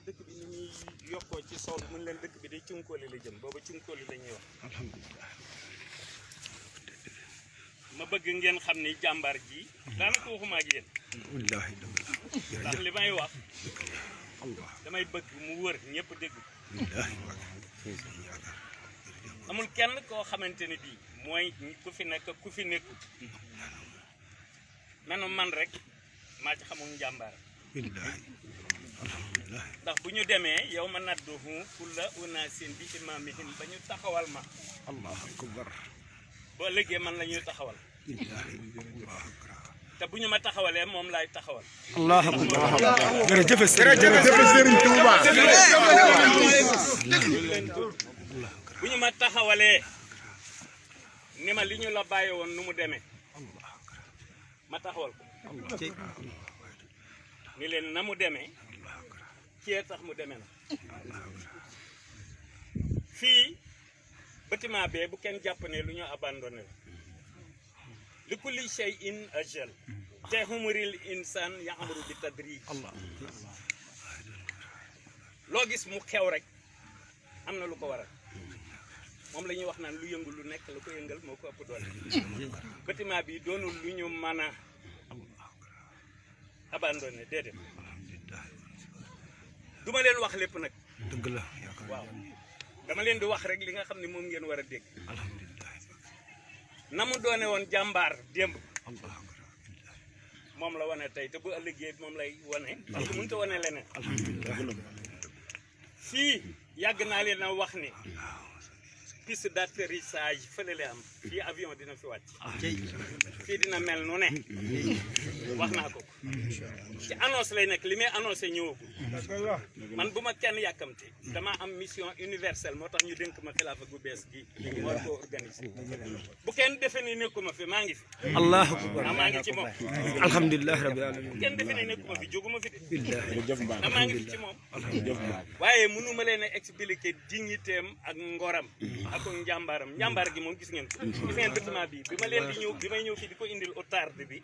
dëkk bi ni muy yokkoo ci sow mun leen dëkk bi day cunkooli la jëm booba cunkooli la ñuy wax alhamdulilah ma bëgg ngeen xam ni jàmbaar ji daanaka waxuma ak yéen wallaahi ndax li may wax damay bëgg mu wër ñëpp dégg amul kenn koo xamante ni bii mooy ku fi nekk ku fi nekkul menu man rek maa ci xamul njàmbaar ndax bu ñu demee yow ma nadduhu kulla unaasin bi imaamihim ba ñu taxawal ma allahu akbar boo léegi man la ñuy taxawal te bu ñu ma taxawalee moom laay taxawal allahu akbar jërëjëf Serigne Touba bu ñu ma taxawalee ni ma li ñu la bàyyi woon nu mu demee ma taxawal ko ni leen na mu demee cee tax mu demee na fii bâtiment bee bu kenn jàpp ne lu ñu abandonné la li kulli shay'in ajal te humuril insan ya'muru bi tadrij loo gis mu xew rek am na lu ko waral moom la ñuy wax naan lu yëngu lu nekk la ko yëngal moo ko ëpp doole bâtiment bi doonul lu ñu mën a abandonné déedéet duma leen wax lépp nag dëgg la waaw dama leen di wax rek li nga xam ne moom ngeen war a dégg na mu doone woon jàmbaar démb moom la wane tey te bu ëllëgee moom lay wane parce que mënut a wane leneen fii yàgg naa leen a wax ni piste d'atterrissage fële la am fii avion dina fi wàcc fii dina mel nu ne wax naa ko ci annonce lay nekk li may annoncé ñëwagul man bu ma kenn yàkkamte dama am mission universelle moo tax ñu dénk ma xilaafa gu bees gi moo war koo organiser bu kenn defe ni nekkuma fi maa ngi fi allahu akbar maa ngi ci moom alhamdulilah rabbil alamin bu kenn defe ni nekkuma fi jóguma fi de maa ngi fi ci moom waaye mënu ma leen a expliquer dignitéem ak ngoram ak njàmbaaram njàmbaar gi moom gis ngeen ko gis ngeen bâtiment bi bi ma leen di ñëw bi may ñëw fii di ko indil au tarde bi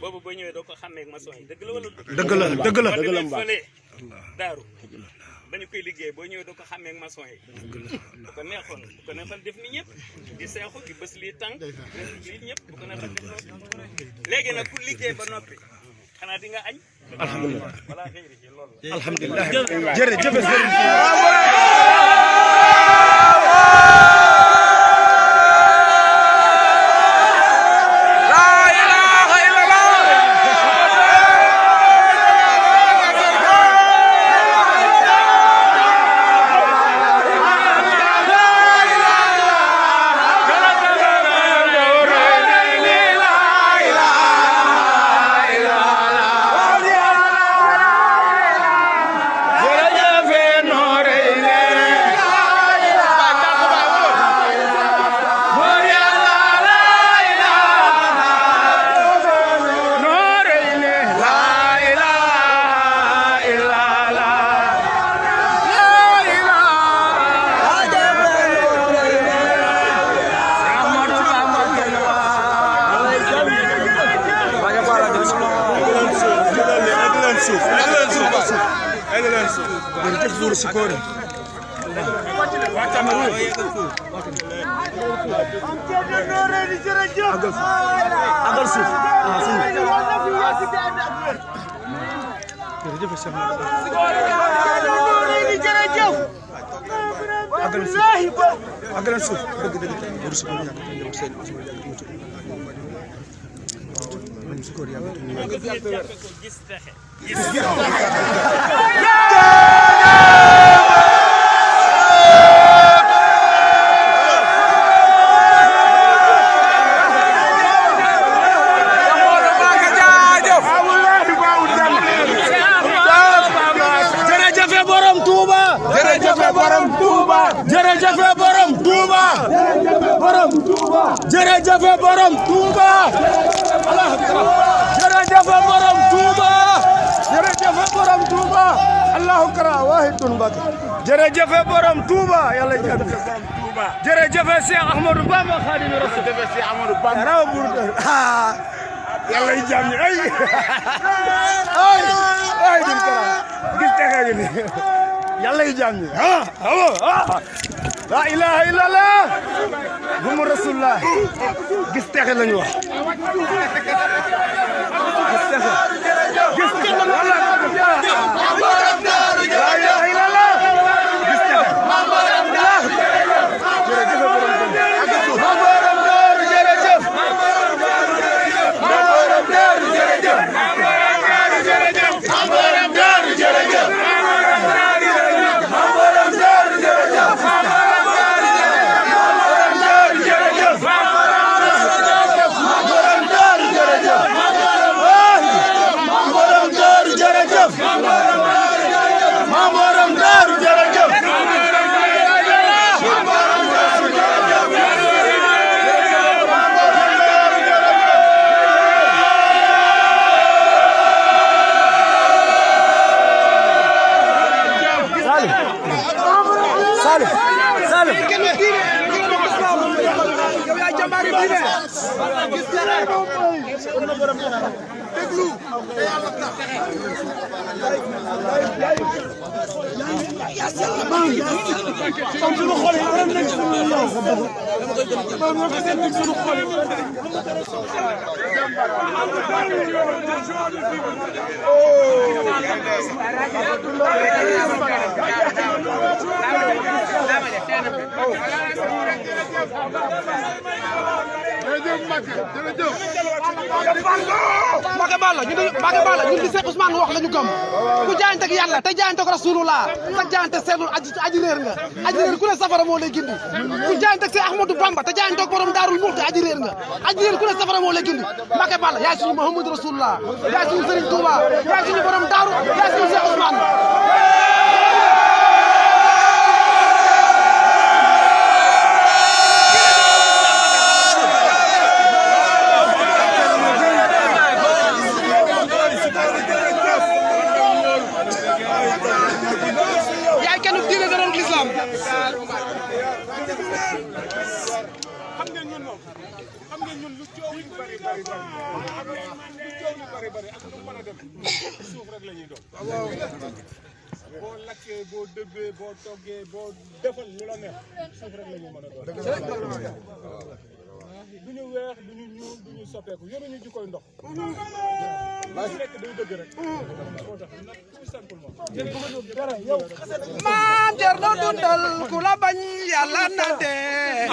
boobu ba ñëwee doo ko xàmmee ak maçon yi dëgg la wala dëgg la fële daaru ba ñu koy liggéey boo ñëwee doo ko xàmmee ak maçon yi bu ko neexoon def ni ñëpp di seexu di bës lii tànk lii ñëpp bu ko neexoon def léegi nag ku liggéey ba noppi xanaa di nga añ alhamdulilah wala xëyri ci loolu la alhamdulilah jërëjëf jërëjëf borom Touba jërëjëf borom Touba jërëjëf borom Touba Allahu akbar wahidun bak jërëjëf borom Touba yàlla jërëjëf borom Touba jërëjëf Cheikh Ahmadou Bamba Khadimu Rasul jërëjëf Cheikh Ahmadou Bamba raw bur yàlla jàmm ay din kara gis taxaw ni yàlla yi jaam ñi la ilaha illallah Muhammad rasulullah gis texe lañu wax gis texe wala la ilaha illallah gis texe Mbacké Balla ñun di Cheikh Ousmane wax la ñu gëm ku jaayante ak yàlla te jaayante ak Rasulullah te jaayante seetlu aji réer nga aji réer ku ne safara moo lay gindi ku jaayante ak Cheikh Ahmadou Bamba te jaayante ak borom Daarul Muxti aji réer nga aji réer ku ne safara moo lay gindi Mbacké Balla yaay suñu Mouhamadou Rasulullah yaay suñu Serigne Touba yaay suñu borom Daaru yaay suñu Cheikh Ousmane boo lakkee boo dëbbee boo toggee boo defal lu la neex suuf rek la ñuy mën a doon. du ñu weex du ñu ñuul du ñu soppeeku yoruñu jikkoy ndox. lu nekk day dëgg rek. moo tax nag tout simplement. maam Thierno dundal ku la bañ yàlla na dee